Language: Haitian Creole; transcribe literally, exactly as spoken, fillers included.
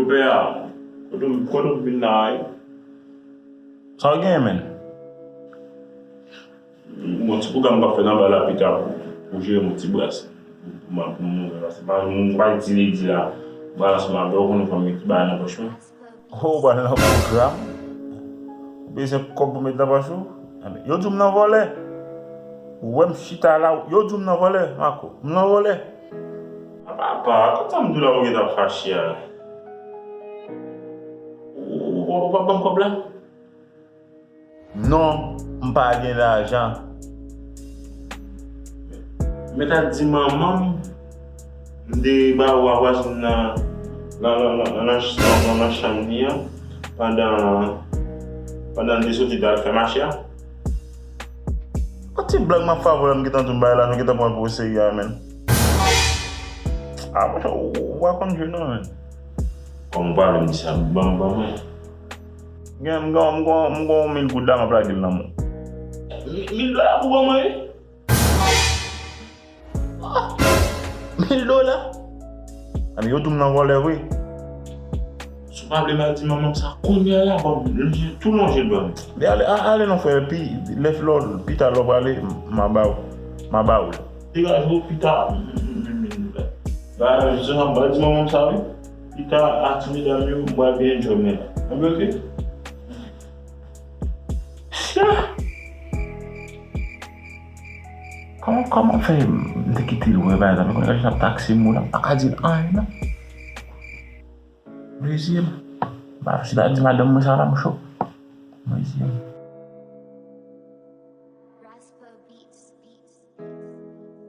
Pè a, kote w, kote w vin la a? Sa w genyen, menn? Bon, ti pwogram m ap fè nan ba la pita pou, pou jere yon ti bras. Pou mwen, pou mwen, paske pa, mwen pa di li di la. Ba la, se mwen, ou konnen fanmi ki ba nan pòch mwen. Ou pral nan pwogram? Ou bezwen kòb pou met nan pòch ou? Yo di w m nan vòlè. Ou wè m chita la, yo di w m nan vòlè, Marco. M nan vòlè. Apa, apa, kote sa m di w la ou gentan fache a? Ou, ou, ou pa ban m kòb la? Non, m pa gen lajan. Mèt al di manman m, m te ba ou a vwazin nan, nan, nan, nan, nan, nan, nan, nan chanm li an, pandan, pandan l te soti t al fè mache a. Yon ti blag m ap fè avè w la, m gentan di w m bay lajan, w gentan pran l pou serye a, menn. Ah, monchè, ou, ou pa konn jwe non, menn. Kòm ou pale m di sa, ban m, ban mwen. Gen, m gen, m gen, m gen yon mil goud la, m ap lage l nan men w. Mi-, mil dola pou ban mwen, wi? Ah, mil dola? Ami, yo di w m nan vòlè vre. Si w pa vle m al di manman m sa kounye a la, ban m tou lonje l ban m. Men ale, a-, ale non, frè, pi, lè, lè, pita lè w prale, m a ba w, m a ba w l. Degaje w, pita, m, m, m, m, m, ba, jistis, m a di manman m sa, wi. Pita, a ti medam yo, m pral vin enjoy mwen la. Anben, oke? Sia! Kòman, kòman fè m te kite l wè, pa egzanp, kounye a l ap takse m la, m pa ka di l anyen, non. Plezi m. Ba, si pa di madanm mwen sa la, m cho. Plezi m.